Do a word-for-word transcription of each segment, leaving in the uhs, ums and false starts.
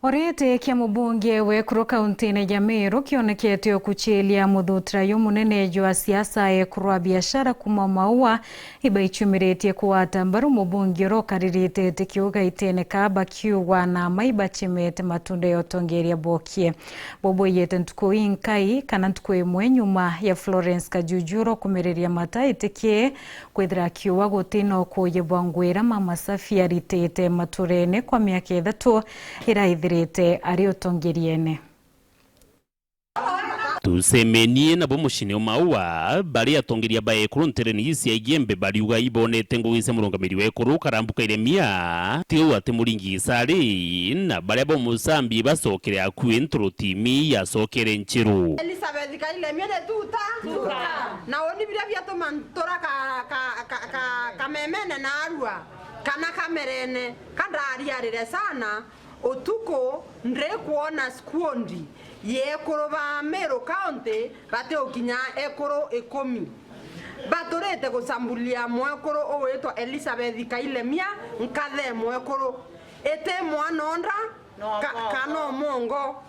Uria giti kia mubunge wa ekuru kauntine ya Meru kionekete ukuchiria muthutira jumunene jwa siasa, ekuru a biashara kuuma Maua ibaichumiritie kugwata mbaru mubunge uria ukaririte iti kiuga itene kaa bakiugwa na ama ibachimete matunda ya utongeria bokie. Bubwiyite ntuku inkai kana ntuku imwe nyuma ya Florence Kajuju uria ukumiriria mata itikie kwithira akiuga guti na ukuuji bwa ngui iria Mama Safi aritite maturene kwa miaka ithatu iraithirite ari utongeriene. Tusemenie nabo mucine o Maua, bari atongeria ba ekuru ntereni cia Igembe bariuga ibonete ngugi cia murungamiri wa ekuru Karambu Kairemia, ti uu ati muringi gisari, na baria bamusambi bacokere akui nturutimi yacokere nchiru. Elizabeth Kairemia ni tuta. Tuta. Na uni biria biatuma ntura ka, ka, ka, ka, kamemene naarua, kana kamerene, ka ndariarire sana, utuku ndikwona skuondi ya ekuru ba Meru County batiukinya ekuru ikumi. Baturite gucambulia mwekuru ugwitwa Elizabeth Kailemia, nkathe mwekuru. Iti mwana o nda, ka-, kana omongo.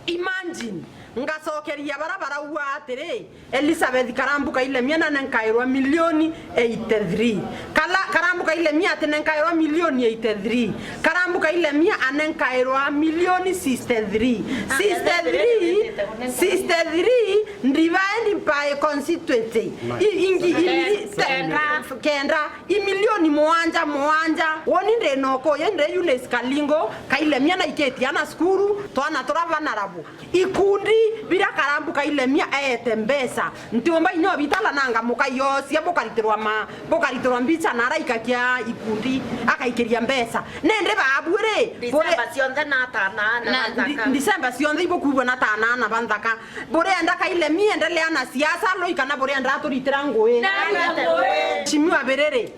Imagine, ngacokeria bara barauga atiri, Elizabeth Karambu Kailemia na nenkairwa milioni eighty-three. Kala-, Karambu Kailemia ati nenkairwa milioni eighty-three. Karambu Kailemia anenkairwa milioni sixty-three. Sixty-three, sixty-three divided by constituency. I-, ingi-, ingi-, kenda. Kenda. I milioni muanja, muanja. Woni ndi na ukuuji, ndi Eunice Kalingo, Kailemia naikitie ana cukuru, twana turia banarabo. Ikundi biria Karambu Kailemia eete mbeca, ntiumba inya ubitala nanga mukaiocia bukaritirwa ma-, bukaritirwa mbicha na araikakia ikundi, akaikiria mbeca. Nindi baabui ri, buri December cionthe na atana ana na ba nthaka. Ndi-, December cionthe ibukuugua na atana ana ba nthaka. Burienda Kailemia endelea na siasa, loi kana burienda aturitira ngui? Mheshimiwa Biriri,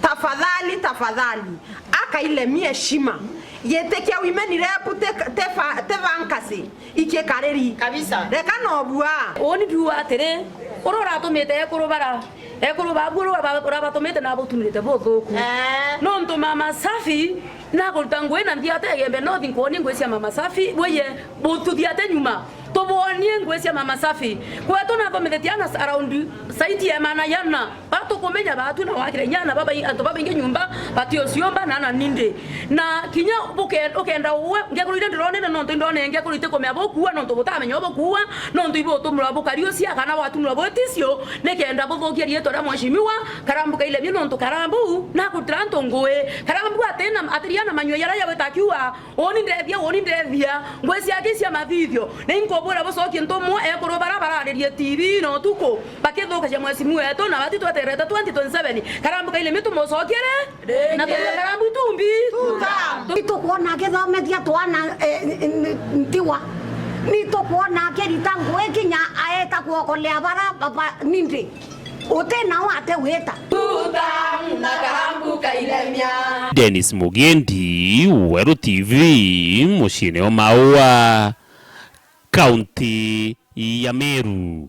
tafadhali, tafadhali, a Kailemia heshima. Giti kia women rep te, te fa-, te vacancy, ikikariri. Kabisa. Reka nobua. Uni biuga atiri, uria uratumite ekuru bara, ekuru babu uria uraba-, urabatumite na abutunirite buthuku. Eh. Nontu Mama Safi nakuruta ngui na nthiata Igembe North, nkwoni ngui cia Mama Safi, bwiye bututhiate nyuma. Tubwonie ngui cia Mama Safi. Kwetu nathomithitie ana around saiti ya magana jana. Batukumenya batu na wakire inya ana babai-, antu babaingi nyumba, batiuciumba na ana nindi. Na kinya buke-, ukenda uwe, ngekuru iria ndironene nontu indone ngekuru itikumenya bukuua nontu butamenya ubukuua, nontu ibutumurwa bukariucia kana bwatumurwa bwiticio, nikenda buthukia riitwa ria Mheshimiwa Karambu Kailemia nontu Karambu nakutira antu ngui. Karambu atina, atiria na manyua jaria jagwita akiuga, uni ndethia, uni ndethia, ngui ciake cia mathithio. Na inkubwira bucokie ntumwa ekuru bara bararirie T V na utuku, bakithukagia Mheshimiwa wetu, na bati tweterete twenty twenty-seven. Karambu Kailemia tumucokere, na tuge Karambu itumbi. Tuta. Itukwona akithomethia twana, eh, n-, n-, ntiwa. Nitukwona akirita ngui kinya aeta kuokolea bara baba nindi. Uti nao ate wita. Tuta na Karambu Kailemia. Dennis Mugendi, Weru T V, muciine o Maua, kaunti ya Meru.